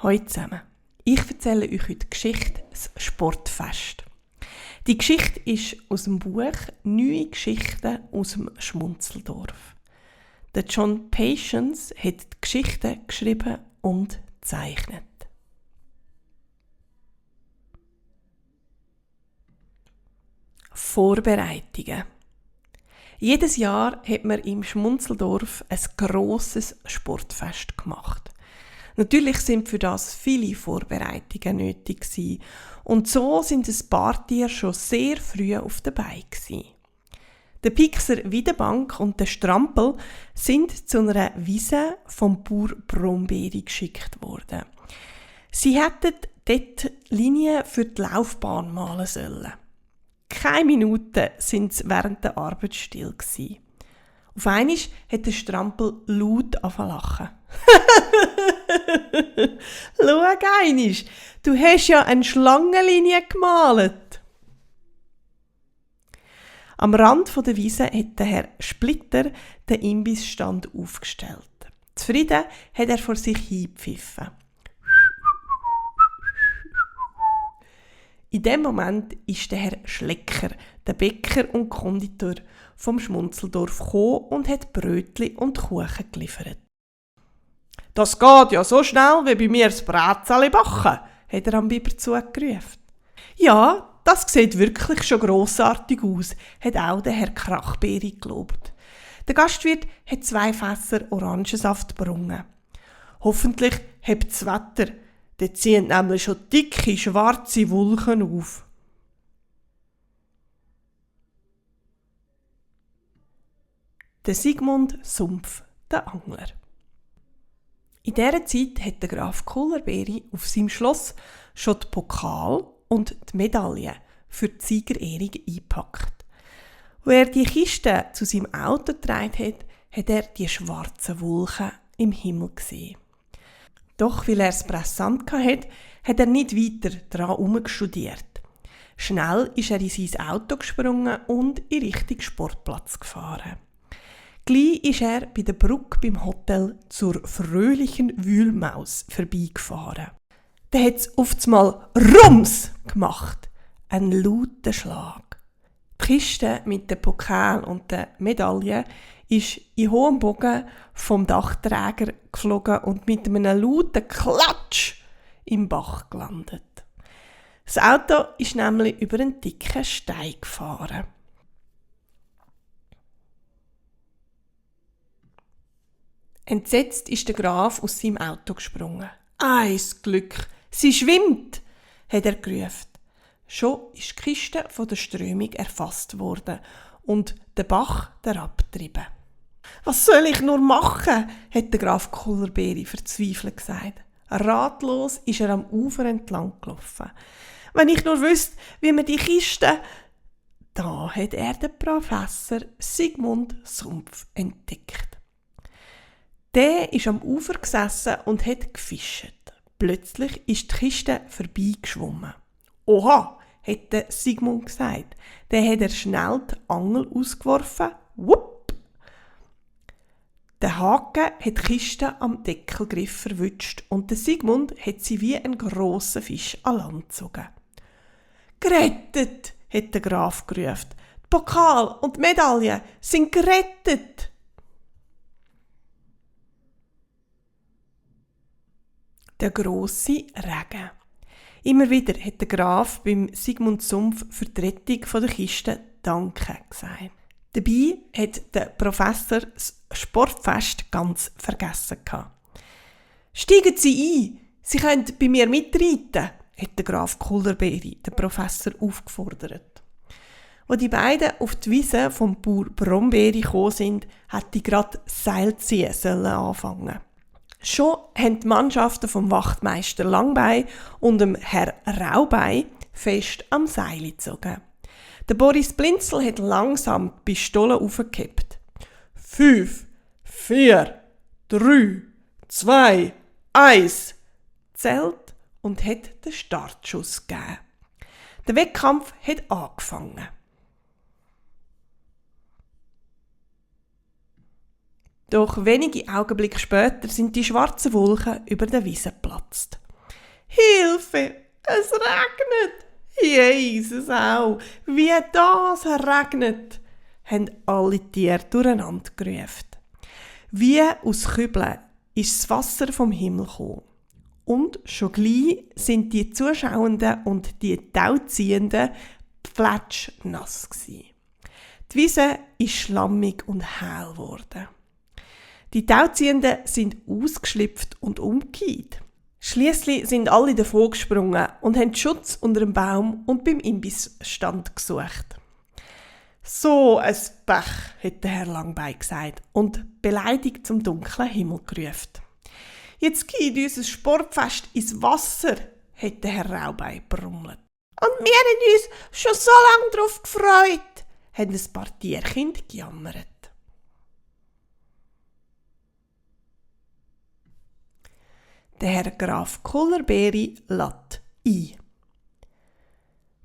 Hallo zusammen. Ich erzähle euch heute die Geschichte «Das Sportfest». Die Geschichte ist aus dem Buch «Neue Geschichten aus dem Schmunzeldorf». Der John Patience hat die Geschichte geschrieben und gezeichnet. Vorbereitungen. Jedes Jahr hat man im Schmunzeldorf ein grosses Sportfest gemacht. Natürlich sind für das viele Vorbereitungen nötig gewesen. Und so sind ein paar Tiere schon sehr früh auf der Beine gewesen. Der Pixer Wiedebank und der Strampel sind zu einer Wiese vom Bauer Brombeeri geschickt worden. Sie hätten dort Linien für die Laufbahn malen sollen. Keine Minute sind sie während der Arbeit still gewesen. Auf einmal hat der Strampel laut angefangen zu lachen. Schau einmal, du hast ja eine Schlangenlinie gemalt. Am Rand der Wiese hat der Herr Splitter den Imbissstand aufgestellt. Zufrieden hat er vor sich hingepfiffen. In dem Moment ist der Herr Schlecker, der Bäcker und Konditor vom Schmunzeldorf gekommen und hat Brötli und Kuchen geliefert. «Das geht ja so schnell wie bei mir das Brätzeli backen», hat er am Biber zugerufen. «Ja, das sieht wirklich schon grossartig aus», hat auch der Herr Krachbeeri gelobt. Der Gastwirt hat 2 Fässer Orangensaft gebrungen. «Hoffentlich hebt das Wetter, dort ziehen nämlich schon dicke, schwarze Wolken auf.» Der Sigmund Sumpf, der Angler. In dieser Zeit hat der Graf Kullerbeeri auf seinem Schloss schon die Pokal und die Medaille für die Siegerehrung eingepackt. Als er die Kiste zu seinem Auto getragen hat, hat er die schwarzen Wolken im Himmel gesehen. Doch weil er es brisant hatte, hat er nicht weiter daran herumgestudiert. Schnell ist er in sein Auto gesprungen und in Richtung Sportplatz gefahren. Gleich ist er bei der Brücke beim Hotel zur fröhlichen Wühlmaus vorbeigefahren. Da hat es auf einmal Rums gemacht. Ein lauter Schlag. Die Kiste mit dem Pokal und der Medaille ist in hohem Bogen vom Dachträger geflogen und mit einem lauten Klatsch im Bach gelandet. Das Auto ist nämlich über einen dicken Stein gefahren. Entsetzt ist der Graf aus seinem Auto gesprungen. «Eis Glück! Sie schwimmt!» hat er gerufen. Schon ist die Kiste von der Strömung erfasst worden und der Bach herabgetrieben. «Was soll ich nur machen?» hat der Graf Kullerbeeri verzweifelt gesagt. Ratlos ist er am Ufer entlang gelaufen. «Wenn ich nur wüsste, wie man die Kiste...» Da hat er den Professor Sigmund Sumpf entdeckt. Der ist am Ufer gesessen und hat gefischt. Plötzlich ist die Kiste vorbeigeschwommen. «Oha!» hat der Sigmund gesagt. Dann hat er schnell die Angel ausgeworfen. Wupp! Der Haken hat die Kiste am Deckelgriff verwutscht und der Sigmund hat sie wie einen grossen Fisch an Land gezogen. «Gerettet!» hat der Graf gerufen. «Die Pokal und die Medaille sind gerettet!» Der grosse Regen. Immer wieder hat der Graf beim Sigmund Sumpf für die Rettung der Kiste Danke gesagt. Dabei hat der Professor das Sportfest ganz vergessen. «Steigen Sie ein, Sie können bei mir mitreiten», hat der Graf Kullerbeeri den Professor aufgefordert. Als die beiden auf die Wiese vom Bauer Brombeeri gekommen sind, hätte gerade Seilziehen anfangen. Schon haben die Mannschaften vom Wachtmeister Langbein und dem Herr Raubein fest am Seil gezogen. Der Boris Blinzel hat langsam die Pistole aufgehebt. 5, 4, 3, 2, 1 zählt und hat den Startschuss gegeben. Der Wettkampf hat angefangen. Doch wenige Augenblicke später sind die schwarzen Wolken über der Wiese geplatzt. Hilfe, es regnet! Jesus auch, wie das regnet, haben alle Tiere durcheinander gerufen. Wie aus Kübeln ist das Wasser vom Himmel gekommen. Und schon gleich sind die Zuschauenden und die Tauziehenden plätschnass gsi. Die Wiese ist schlammig und hell geworden. Die Tauziehenden sind ausgeschlüpft und umgekehrt. Schliesslich sind alle davon gesprungen und haben Schutz unter dem Baum und beim Imbissstand gesucht. «So ein Pech», hat der Herr Langbein gesagt und beleidigt zum dunklen Himmel gerufen. «Jetzt geht unser Sportfest ins Wasser», hat der Herr Raubein brummelt. «Und wir haben uns schon so lange darauf gefreut», haben ein paar Tierkinder gejammert. Der Herr Graf Kullerbeeri lädt ein.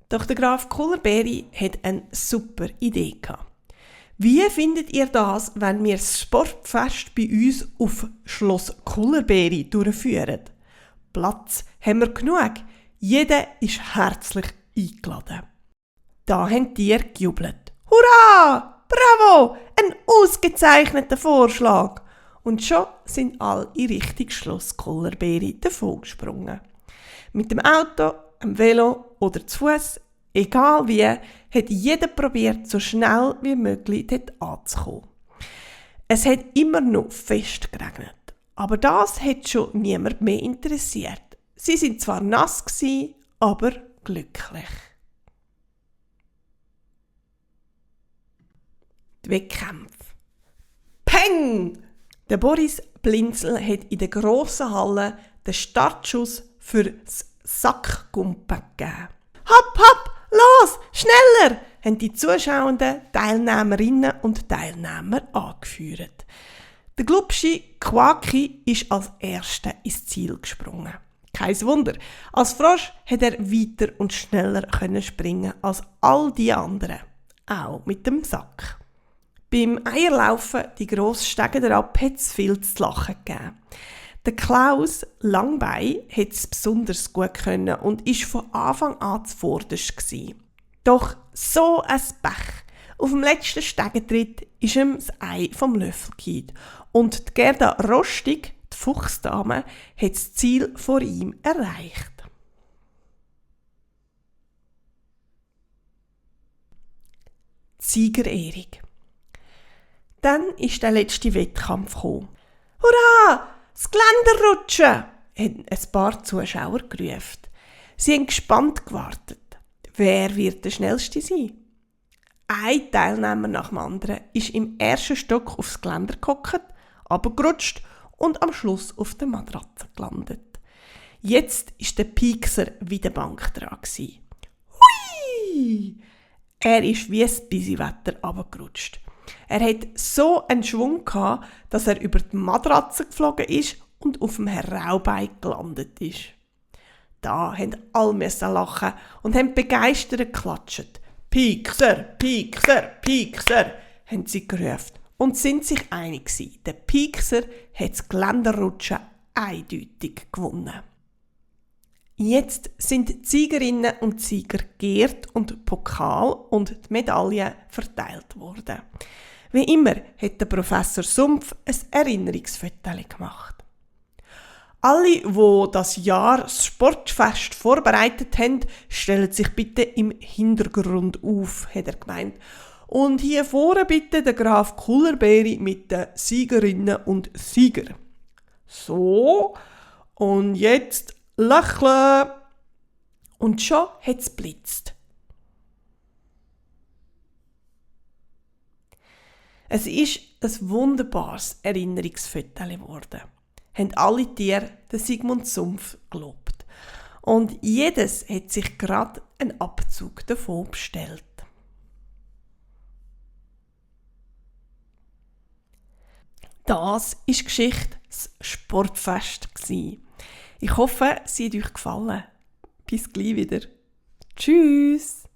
Doch der Graf Kullerbeeri hat eine super Idee gehabt. Wie findet ihr das, wenn wir das Sportfest bei uns auf Schloss Kullerbeeri durchführen? Platz haben wir genug. Jeder ist herzlich eingeladen. Da haben die Tiere gejubelt. Hurra! Bravo! Ein ausgezeichneter Vorschlag! Und schon sind alle in Richtung Schloss Kullerbeeri davongesprungen. Mit dem Auto, dem Velo oder zu Fuss, egal wie, hat jeder probiert, so schnell wie möglich dort anzukommen. Es hat immer noch fest geregnet, aber das hat schon niemand mehr interessiert. Sie sind zwar nass gsi, aber glücklich. Die Wettkämpfe. Peng! Der Boris Blinzel hat in der grossen Halle den Startschuss für das Sackgumpen gegeben. Hopp, hopp, los, schneller, haben die zuschauenden Teilnehmerinnen und Teilnehmer angeführt. Der Glubschi Quaki ist als Erster ins Ziel gesprungen. Kein Wunder, als Frosch hat er weiter und schneller springen als all die anderen, auch mit dem Sack. Beim Eierlaufen, die grosse Stege derab, hat es viel zu lachen gegeben. Der Klaus Langbein hat es besonders gut können und war von Anfang an zuvorderst gewesen. Doch so ein Pech. Auf dem letzten Stegentritt ist ihm das Ei vom Löffel gefallen und die Gerda Rostig, die Fuchsdame, hat das Ziel vor ihm erreicht. Siegerehrung. Dann ist der letzte Wettkampf gekommen. Hurra! Das Geländerrutschen! Haben ein paar Zuschauer gerufen. Sie haben gespannt gewartet. Wer wird der Schnellste sein? Ein Teilnehmer nach dem anderen ist im ersten Stock aufs Geländer gehockt, runtergerutscht und am Schluss auf der Matratze gelandet. Jetzt ist der Piekser wie der Bank dran. Hui! Er ist wie ein Bisiwetter runtergerutscht. Er hat so einen Schwung gehabt, dass er über die Matratze geflogen ist und auf dem Herr Raubein gelandet ist. Da haben alle lachen und haben begeistert geklatscht. «Piekser, Piekser, Piekser!» haben sie gerufen und sind sich einig gewesen. Der Piekser hat das Geländerrutschen eindeutig gewonnen. Jetzt sind die Siegerinnen und Sieger geehrt und Pokal und die Medaillen verteilt worden. Wie immer hat der Professor Sumpf ein Erinnerungsfoto gemacht. Alle, die das Jahr das Sportfest vorbereitet haben, stellen sich bitte im Hintergrund auf, hat er gemeint. Und hier vorne bitte der Graf Kullerbeeri mit den Siegerinnen und Siegern. So, und jetzt lächeln. Und schon hat es blitzt. Es ist ein wunderbares Erinnerungsfoto geworden. Haben alle Tiere den Sigmund Sumpf gelobt. Und jedes hat sich gerade einen Abzug davon bestellt. Das war die Geschichte des Sportfest. Ich hoffe, sie hat euch gefallen. Bis gleich wieder. Tschüss!